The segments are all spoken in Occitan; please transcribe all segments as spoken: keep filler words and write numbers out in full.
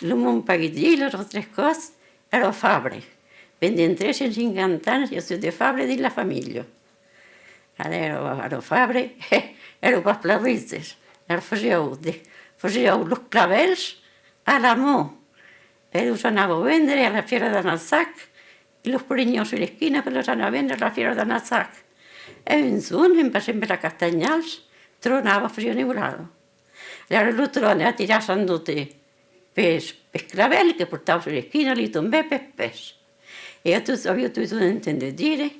Lo mon paguet, los autres còps, èra fabre. Pendent tres cents cinquanta ans, i a agut de fabre dins la familha. Alèra, lo fabre, èra pas plan riches. Èra fasiá de, fasiá los clavèls a la man. E los anava vendre a la fièra de Nassac, e los preniá sus l'esquina per los anar vendre a la fièra de Nassac. E un jorn, en passent per la Castanhals, tronava, fasiá neulada. Alèra lo tròne a tirat sans doute pels, pels clavèls que portava sus l'esquina, li tombèt pels pès. E a tots, aviá totjorn entendut dire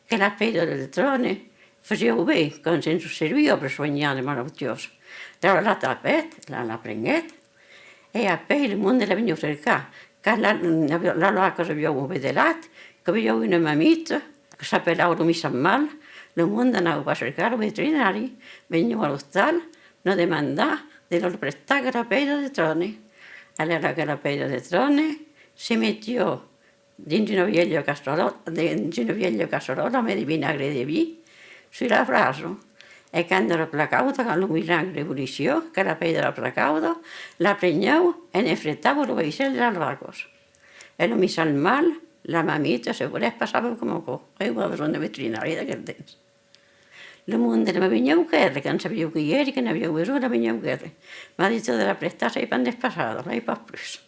que la pèira del tròne fasiá ben quand se'n serviá per soanhar de malautiás. Alèra la trapèt, la, la prenguèt, e apèi lo monde la veniá cercar. Quand la, la, las vacas avián besonh de lat, qu'avián una mamita, que s'apelava lo Michal Mal, lo monde anava pas cercar lo veterinari, veniá a l'ostal nos demandar de lor prestar aquela pèira de tròne. Alèra aquela pèira de tròne se metiá dins una vièlha casseròla, dins una vièlha casseròla amb de vinagre de vin, sus la brasa. E quand èra plan cauda, quand lo vinagre bolissiá, que la pèira èra plan cauda, la prenián e ne fretava lo vaissèl de las vacas. E lo Michal Mal, la mamita, se volètz, passava coma aquò. Aviá pas besonh de veterinari d'aquel temps. Lo monde la venián quèrre, quand sabián qui èri, que n'avián besonh, la venián quèrre. M'a dit de la prestar, sai pas, de passada, l'ai pas pus.